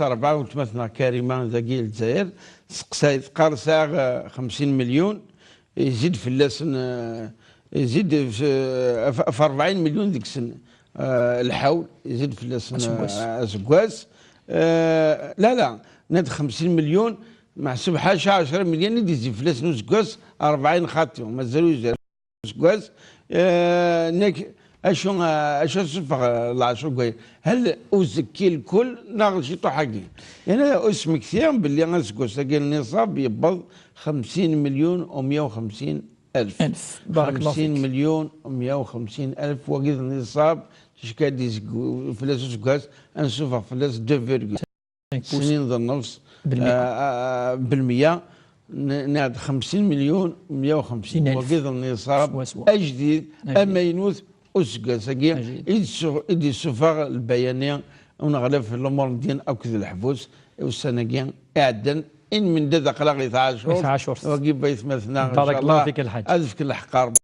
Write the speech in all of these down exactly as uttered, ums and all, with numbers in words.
rebɛa, weltma-tneɣ Karima dagi i Lezzayer, teqsay, teqqar sɛiɣ, eh, xemsin milyun, yezzi-d fell-asen, eh, yezzi-d f-, f-, f rebɛin milyun deg-sen, eh, lḥawl, yezzi-d fell-asen, eh, aseggas. Eh, la, la, nna-d xemsin milyun, meḥsub ḥaca ɛecra milyun i d-yezzi fell-asen useggas, rebɛin xaṭi, mazal ur yezzi ara useggas. Eh, nekk, acu, eh, acu ad suffeɣ, eh, leɛcur deg waya? Hel uzekki lkul neɣ ciṭuḥ-agi? Yerna ur smektiɣ belli aseggas-agi nniṣab yewweḍ xemsin milyun u meyya u xemsin alef. Alef. Barakallahu fik. Xemsin milyun u meyya u xemsin alef, wagi d nniṣab, ticka d-izeggu fell-as useggas, ad nsuffeɣ fell-as deux virgule snin d nnefs, belmiyya. Ah, ah, belmiyya, n-, nɛad xemsin milyun meyya u xemsin. Sin alef. Wagi d nniṣab ajdid, ajdid, amaynut, useggas-agi, ajdid, i d-su-, i d-yessufeɣ lbayani uneɣlaf n lumuṛ n ddin akked leḥbus, i ussan-agi iɛeddan, in min dad aql-aɣ i tɛacurt, i tɛacurt, wagi baytma-tneɣ, barakallahu fik a lḥaǧ, ad fken lḥeqq.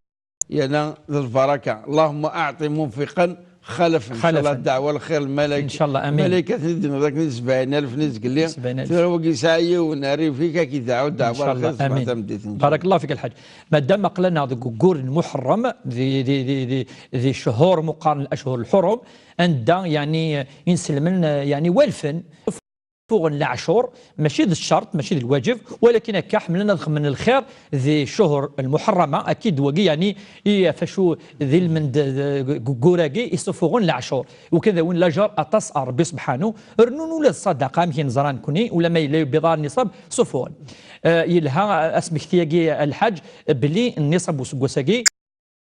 Yerna d lbaraka. اللهم أعط منفقا خلفا. إن شاء الله, xalafan, ddeɛwa lxir, lmalayek. إن شاء الله, amin. Lmalayek ad ten-id-nɣed akken d sebɛin alef n izgelli. Sebɛin alef. Tura wagi yesɛa yiwen rrif-ik, ad k-id-iɛawed ddeɛwa lxir, amin. Ṣṣbeḥ tameddit n Ǧemɛa. Barakallahu fik a lḥaǧ. Madam aql-aneɣ deg waggur n Muḥerrem, di, di, di, di, di cchur meqqaren, الأشهر الحرم, anda, yeɛni, inselmen, yeɛni, walfen ffuɣen leɛcur, mačči d ccerṭ, mačči d lwaǧeb, walakin akka ḥemmlen ad xemmen lxir di cchur lmuḥerrama, akid wagi, yeɛni, i ɣef acu d ilmend, eh, deg waggur-agi i ssuffuɣen leɛcur. Ukan ad awin lajer aṭas ar Rebbi subḥanu, rnun ula d ṣṣadaqa, amek i neẓra nekni, ula ma yella yewwi-d nniṣab, ssuffuɣen. Eh, yelha, eh, asmekti-agi, a lḥaǧ, belli nniṣab useggas-agi,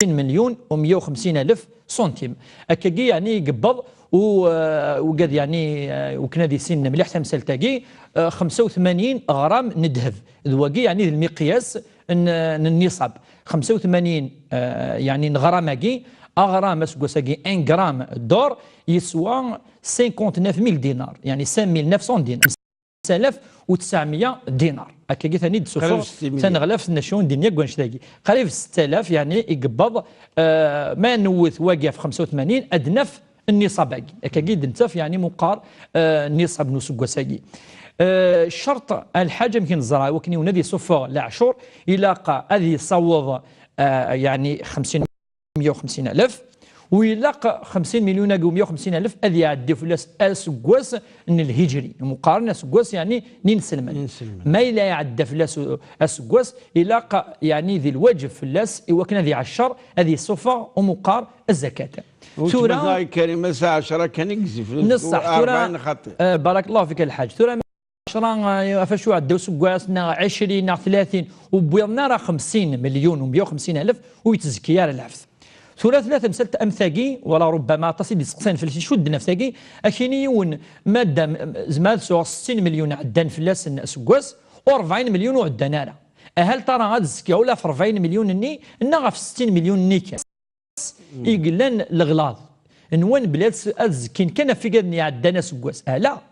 sin milyun u meyya u xemsin alef ṣuntim. Akkagi, yeɛni, i yewweḍ u, eh, ugad, yeɛni, eh, wakken ad issinen mliḥ tamsalt-agi, eh, xemsa u tmanyin ɣram n ddheb. D wagi, yeɛni, d lmiqyas n, n nniṣab. Xemsa u tmanyin, eh, yeɛni, n ɣram-agi, aɣram aseggas-agi, un gramme d'or, yeswa cinquante-neuf mille dinars, yeɛni, cinq mille neuf cents dinars. Alaf u tesɛemya dinar. Akkagi tani d-sufeɣ taneɣlaft n nacu n dinya deg wanect-agi. Qrib setta alaf, yeɛni, i yewweḍ, eh, ma newwet wagi ɣef xemsa u tmanyin, ad naf nniṣab-agi. Akkagi d-nettaf, yeɛni, meqqar, eh, nniṣab n useggas-agi. Eh, ccerṭ a lḥaǧ, amek i neẓra, wakken yiwen ad yessufeɣ leɛcur, ilaq ad yessaweḍ, eh, yeɛni, xemsin meyya u xemsin alaf, u ilaq xemsin milyun-agi u meyya u xemsin alaf ad iɛeddi fell-as aseggas n lhijri. Meqqaren aseggas, yeɛni, n inselmen. Inselmen. Ma yella iɛedda fell-as u-, aseggas, ilaq, yeɛni, d lwaǧeb fell-as i wakken ad iɛeccer, ad yessufeɣ, u meqqar, azzakat. Tura, weltma-tneɣ Karima, s ɛecra kan i yezzi fell-as, neṣṣaḥ, tura, rebɛin xaṭi. Eh, barakallahu fik a lḥaǧ. Tura, ɛecra, eh, ɣef acu iɛedda useggas, neɣ ɛecrin, neɣ tlatin, ur wwiḍen ara xemsin milyun u meyya u xemsin alaf, ur yettezki ara lɛebd. Tura tella tamsalt am tagi, wala rubbama aṭas i d-isteqsayen fell-as, icudden ɣef tagi, akini yiwen, madam, zemreɣ ad sɛuɣ settin milyun ɛeddan fell-asen aseggas, u rebɛin milyun ur ɛeddan ara. Ahal tara ad zkiɣ ula ɣef rebɛin milyun-nni, neɣ ɣef settin milyun-nni kan. I yellan leɣlaḍ. Nwan belli ad s-, ad zkin kan ɣef igad-nni iɛeddan aseggas. Ala.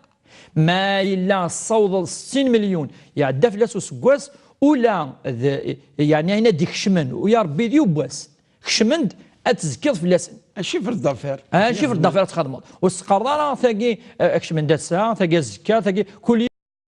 Ma yella tessawḍeḍ settin milyun, iɛedda fell-as useggas, ula d, yeɛni, ayen ad d-ikecmen, u ya Rebbi d yiwwas, kecmen-d, ad tezkiḍ fell-asen. Un chiffre d'affaires. Un chiffre d'affaires ad txedmeḍ. Ur s-teqqareḍ ara tagi, eh, kecmen-d ass-a, tagi azekka, tagi, kul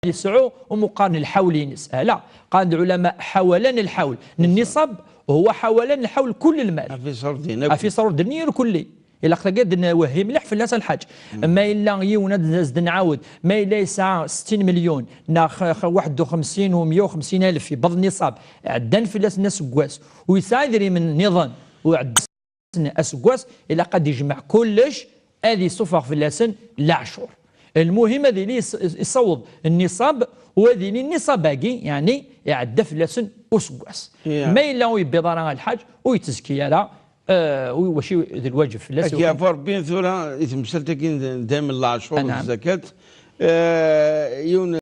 yesɛu, u meqqaren lḥawl-ines. Ala, qqaren-d lɛulama ḥawalan lḥawl. Nniṣab huwa ḥawalan lḥawl kull lmal. Ɣef iṣurden akk. Ɣef iṣurden irkelli. Ilaq tagi ad nwehhi mliḥ fell-as a lḥaǧ. Ma yella yiwen ad as-d-nɛawed, ma yella yesɛa settin milyun, neɣ x-, x-, waḥed u xemsin u meyya u xemsin alef yewweḍ nniṣab, ɛeddan fell-asen aseggas, u yesɛa idrimen nniḍen, u ɛeddan aseggas, ilaq ad d-ijmeɛ kullec, ad isuffeɣ fell-asen leɛcur. Lmuhim ad yili is-, is-, isaweḍ nniṣab, u ad yili nniṣab-agi, yeɛni, iɛedda fell-asen useggas. Ma yella ur yewwiḍ ara a lḥaǧ, ur yettezki ara, eh, u-, waci d lwaǧeb fell-as. Ad k-yeɛfu Rebbi, tura i temsalt-agi n, n dayem n leɛcur d zzakat. Eh, yiwen